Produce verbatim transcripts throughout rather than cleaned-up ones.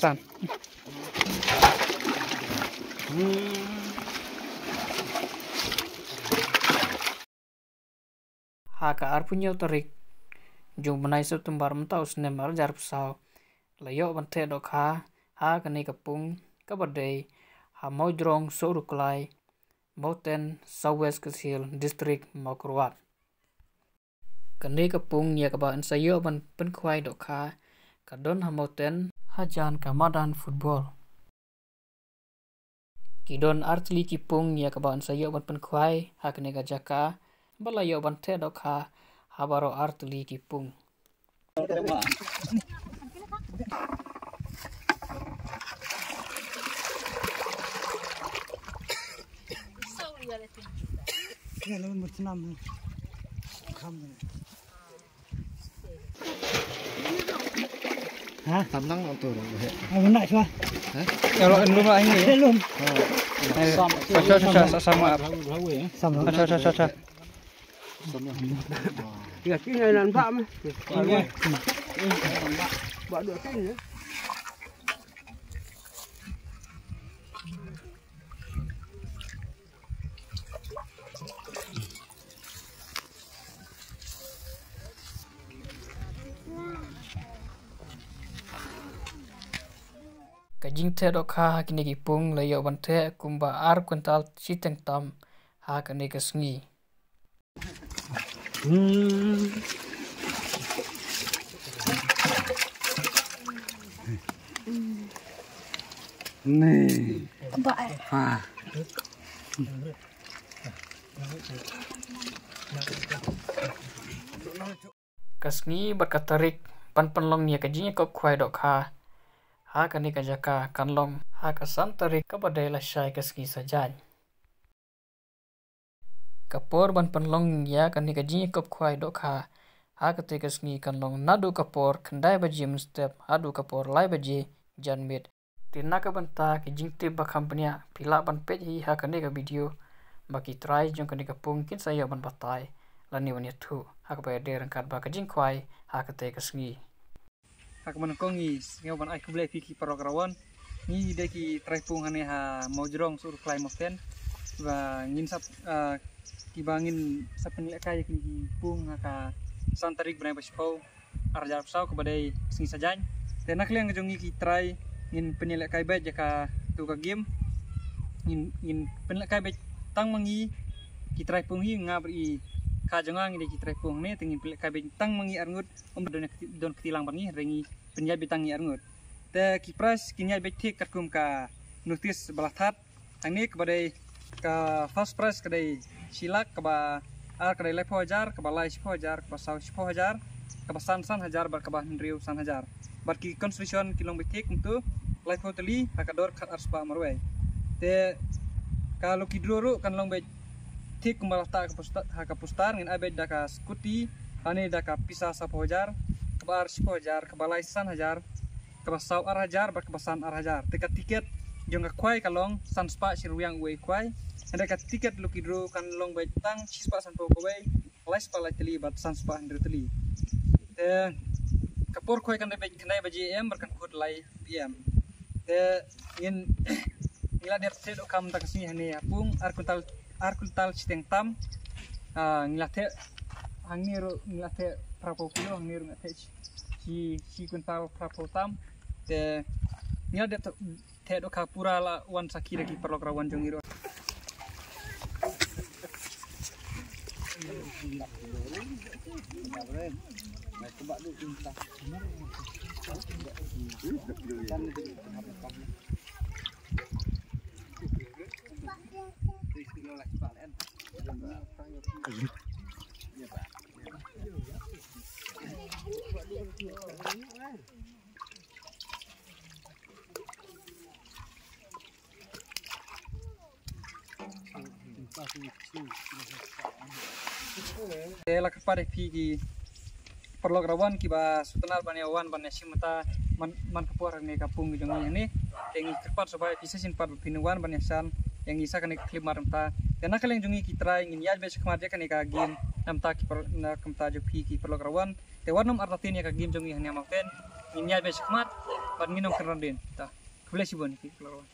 Tan. Ha ka arphew hynñiew tarik jong u bnai September mynta u snem ar hajar arphew saw, la ïoh ban theh dohkha ha kane ka pung kaba dei ha Mawjrong Sohryngklai, Mawten, South West Khasi Hills District, Mawkyrwat. Kane ka pung ïa kaba yn sa ïoh ban pynkhwai dohkha ka don ha Mawten hajan ka madan football. Ki don artylli ki pung ïa kaba yn sa ïoh ban pynkhwai ha kane ka jaka, ba la ïoh ban theh dohkha ha baroh artylli ki pung. Ha? Tam nang tu. Ayo, nak cuba. Ha? Kalau belum lah ini. Belum. Sama. Sama. Sama. Sama. Ya, kini nan bak mah. Ini. Bak dua kini. Ka jingtheh dohkha ha kine ki pung la ïoh ban theh kumba ar kwintal shiteng tam ha kane ka sngi. Ni. Ba. Ha. Ka sngi bad ka tarik ban pynlong ïa ka jingïakop khwai dohkha ha kane ka jaka kan long ha ka san tarik kaba dei lashai ka sngi Saitjaiñ. Ka por ban pynlong ïa kane ka jingïakop khwai dohkha ha kata ka sngi kan long naduh ka por khyndai baje mynstep haduh ka por lai baje janmiet. Te na ka bynta ki jingtip ba kham bniah, phi lah ban peit hi ha kane ka video ba ki trai jong kane ka pung kin sa ïoh ban batai lane ban ïathuh ha kaba ïadei ryngkat ba ka jingkhwai ha kata ka sngi. Ha kaba nyngkong ngi sngew ban ai khublei phi ki paralok baroh. Ngi dei ki trai pung hangne ha Mawjrong Sohryngklai Mawten. Ba ngin sa, ah, kiba ngin sa pynlehkai ïa ki pung ha ka san tarik bnai ba shiphew ar hajar arphew saw kaba dei sngi Saitjaiñ. Te na ka liang jong ngi ki trai ngin pynlehkai beit ïa katu ka game. Ngin, ngin pynlehkai beit tang ma ngi ki trai pung hi, nga bad i kha jong nga ngi dei ki trai pung hangne, te ngin pynlehkai beit tang ma ngi arngut. Ym don, don kti lang bad ngi, hynrei ngi pynïaid beit tang ngi arngut. Te ki prize kin ïaid beit thik katkum ka notice ba la thad. Hangne kaba dei ka first prize ka dei shi lak, kaba ar ka dei laiphew hajar, kaba lai shiphew hajar, kaba saw shiphew hajar, kaba san san hajar bad kaba hynriew san hajar. Bad ki consolation ki long beit thik kumtu laiphew tylli ha ka dor khat ar spah marwei. Te ka lucky draw ruh kan long beit thik kumba la tah ha ka posta-, ha ka poster, ngin ai beit da ka scooty, lane da ka pisa sawphew hajar, kaba ar shiphew hajar, kaba lai san hajar, kaba saw ar hajar bad kaba san ar hajar. Te ka tiket jong ka khwai ka long san spah shi ryngwiang uwei khwai. Hynrei ka tiket lucky draw kan long beit tang shi spah sanphew kawei, lai spah lai tylli bad san spah hynriew tylli. Te ka por khwai kan dei beit khyndai baje A M bad kan kut lai P M. Te ngin, ngi la dep theh dohkha mynta ka sngi hangne ha pung ar kwintal, ar kwintal shiteng tam. Ah, ngi la theh hangne ruh ngi la theh phraphew kilo, hangne ruh ngi la theh shi, shi kwintal phraphew tam. Te ngi la dep theh dohkha pura, la wan sakhi da ki paralok baroh jong ngi ruh. Te la kyrpad ïa phi ki paralok baroh kiba sngewtynnad ban ïa wan ban ïashim bynta man, man ka por hangne ka pung jong ngi hangne. Te ngi kyrpad sngewbha ïa phi sa shisien pat ba phin wan ban ïashan ïa ngi sa kane ka khyllipmat mynta. Te na ka liang jong ngi ki trai ngin ïaid beit shakhmat ïa kane ka game na ka bynta ki par-, na ka bynta jong phi ki paralok baroh. Te wat nym artatien ïa ka game jong ngi hangne ha Mawten. Ngin ïaid beit shakhmat bad ngin ym kynran dien. Ta. Khublei shibun ki paralok.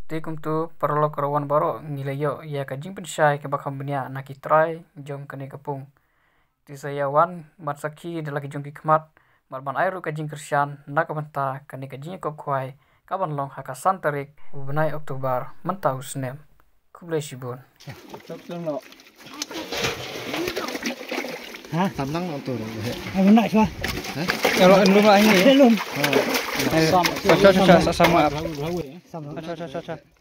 Te kumta paralok ruh baroh ngi la ïoh ïa ka jingpynshai kaba kham bniah na ki trai jong kane ka pung. Te sa ïa wan ban sakhi da la ki jong ki khmat bad ban ai ruh ka jingkyrshan na ka bynta kane ka jingïakop khwai kaban long ha ka san tarik u bnai October mynta u snem. Khublei shibun. Ha? Tam nang nang tu. Ai, mana shuwa? Ha? Kalau lum lah ini. Eh, lum. Shuwa, shuwa, shuwa, shuwa, sama. Sama. Shuwa, shuwa, shuwa, shuwa.